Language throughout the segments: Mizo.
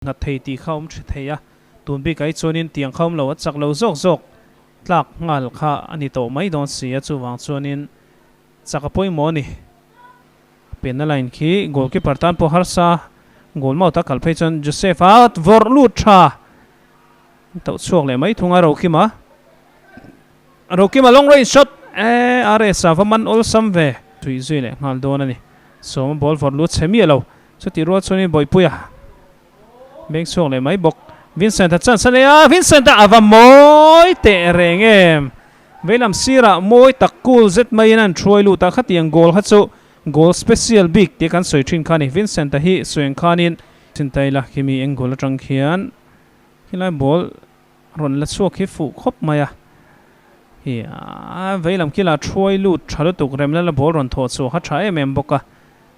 Nghat thei tih kha awm tha thei a, tun bik ai chuanin tiang kha awm lo a chak lo zawk zawk tlak nghal kha a ni tawh mai dawn si a, chuvang chuanin chak a pawimawh a ni. Penna line khi goalkeeper tan pawh harsa goal mouth a kal phei chuan Joseph a vawrh lut tha tauh chhuak leh mai thung a, Rokima Rokima long range shot e RS a va man awlsam ve. Chhuih zui leh nghal dawn a ni. Sawma ball vawrh lut chhe miah lo. Chutih rual chuanin Bawihpuia beng chhuak leh mai bawk. Vincent a chance a nei a, Vincent a ava mawi teh reng em! Veilam sirah mawi tak cool zet maiin a inthuai lut a, khatiang goal kha chu goal special bik tia kan sawi thin kha a ni. Vincent a hi sawi ang khanin Chintaila khi mi eng goal atang khian khilai ball rawn la chhuak hi fuh khawp mai a, hi a veilam kila thuai lut tha lutuk remna la ball rawn thawh chhuah kha tha em em bawk a,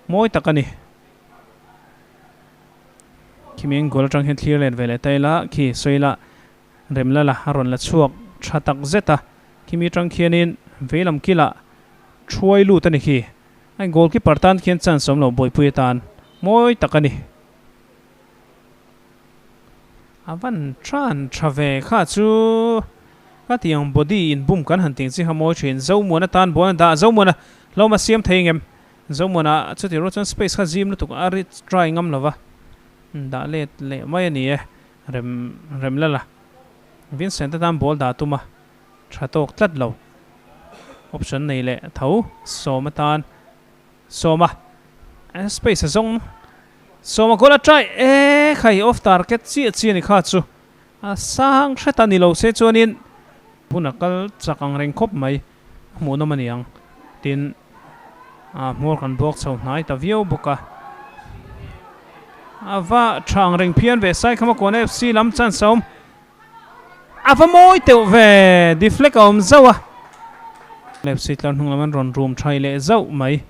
mawi tak a ni. Khimi eng goal atang hian thlir let ve leh ta ila, khi sawi la remna la a rawn la chhuak tha tak zet a, khimi atang khianin veilam kila thuai lut a ni khi, a goalkeeper tan khian chance awm lo Bawihpui atan mawi tak a ni. A van than tha ve kha chu ka ti ang body in bum kan han ting chi kha mawi thin Zomuana tan ball an dah Zomuana hlawm a siam thei ngem Zomuana chuti rual chuan space kha zim lutuk a ri try ngam lova dah let leh mai a ni e rem rem lala Vincent atan ball dah tum a tha tawk tlat lo option nei leh tho sawm atan Sawma space a zawng Sawma goal a try e khai off target chiah chiah a ni kha chu a sang hret a ni lo se chuanin hun a kal chak ang reng khawp mai a hmuhnawm a ni ang tin a hmawr kan buak chho hnai ta viau bawk a a va tha ang reng phian ve Saikhama Kawn FC lam chance a awm a va mawi teuh ve deflect a awm zauh a FC tlar hnung lam an rawn rum thai leh zauh mai.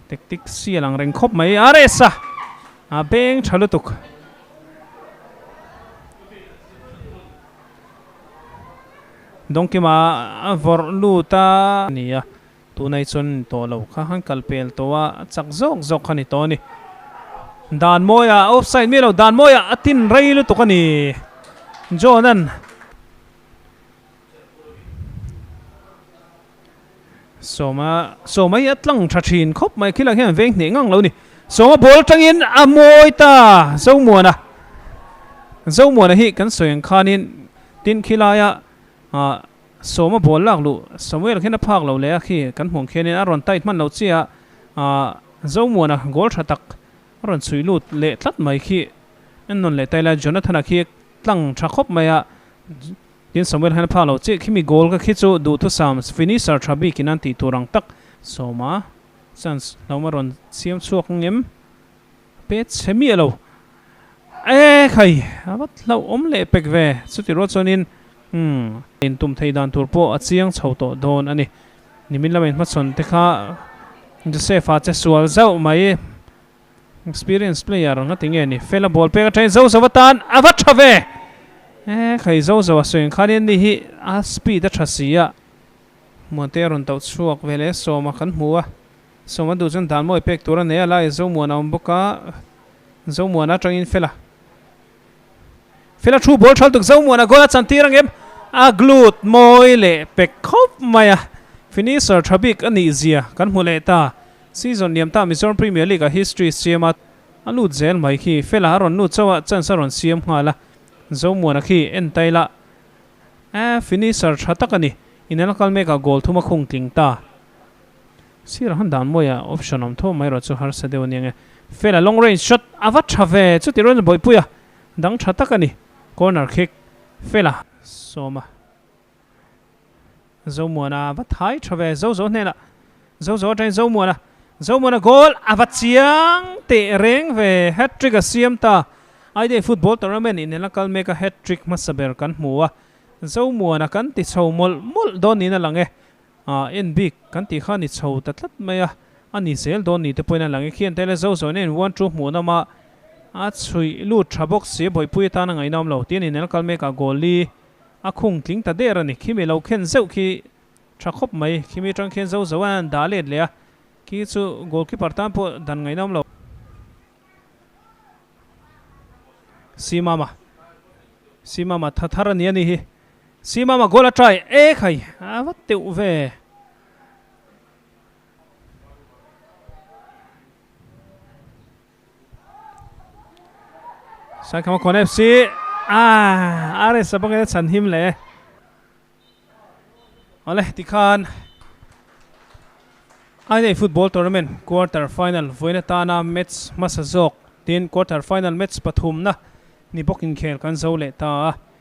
Tactic sial ang reng khawp mai a rest a a beng tha lutuk. Dawngkima a vawrh lut a ni a tunai chuan tawh lo kha han kal pel tawh a chak zawk zawk kha ni tawh a ni. Dan mawia offside mi lo dan mawia a tin rei lutuk a ni John an. Sawma Sawma hi a tlang tha thin khawp mai khilah hian veng hneh ngang lo ni. Sawma ball atangin a mawi ta Zomuana Zomuana hi kan sawi ang khanin tin khilaia ah Sawma ball lak luh Samuel khian a phak lo leh a khi kan hmuh ang khianin a rawn tight hman lo chiah a ah Zomuana goal tha tak a rawn chhui lut leh tlat mai khi en nawn leh ta ila Jonathan-a khi tlang tha khawp mai a. Tin Samuel hian a phak lo chiah khimi goal ka khi chu duhthusam finisher tha bikin an tih tur ang tak sawma chance lo ma rawn siam chhuak ngem pe chhe miah lo e khai a va hlauh awm leh pek ve chuti rual chuanin umm in tum thei dan tur pawh a chiang chho tawh dawn a ni nimin lama inhmachhawn te kha Joseph-a che sual zauh mai Experience player nga ti nge ni Fela ball pek atangin zo zo atan a va tha ve e khai zo zo a sawi ang khan in ni hi a speed a tha si a Muante a rawn tauh chhuak ve leh Sawma kan hmu a Sawma duh chuan dan mawi pek tur a nei a lai Zomuana a awm bawk a Zomuana atangin Fela Fela thu ball thal tuk Zomuana goal a chan tir ang em a glut mawi leh pek khawp mai a finisher tha bik a nih zia kan hmu leh ta. Season liam ta Mizoram Premier League ah history siam a, a lut zel mai khi. Fela a rawn lut chauh a, chance a rawn siam nghal a. Zomuana khi en ta ila eh finisher tha tak a ni. Inel kal mek ah goal thum a khung tling ta. Sir a han dan mawi a, option awm tho mai erawh chu harsa deuh a nia nge. Fela long range shot a va tha ve, chuti rawn bawihpui a, dang tha tak a ni. Corner kick Fela sawm a. Zomuana va thai tha ve Zozo hnenah Zozo atangin Zomuana Zomuana goal a va chiang teh reng ve hat-trick a siam ta Aidei football tournament inel a kal mek a hat-trick hmasa ber kan hmu a Zomuana kan ti chho mawlh mawlh dawn niin a lang e ah en bik kan tih kha a ni chho ta tlat mai a a ni zel dawn ni te pawhin a lang e khian tele Zozo nen one two hmuh nawm a a chhuih lut tha bawk si bawihpui atan a ngaihnawm lo tin inel kal mek ah goal li A khung tling ta der a ni. Khimi lo khen zeuh khi tha khawp mai. Khimi atang khian zo zo an dah let leh a. Khi chu goalkeeper tan pawh dan ngaihna awm lo. Simama Simama tha thar a ni a ni hi. Simama goal a try e khai a va teuh ve. Saikhama Khawn FC ah RS a bangin a chhan him leh. Awle tikhan Aidei Football Tournament quarter final vawiin atana match hmasa zawk tin quarter final match pathumna ni bawk inkhel kan zo leh ta a.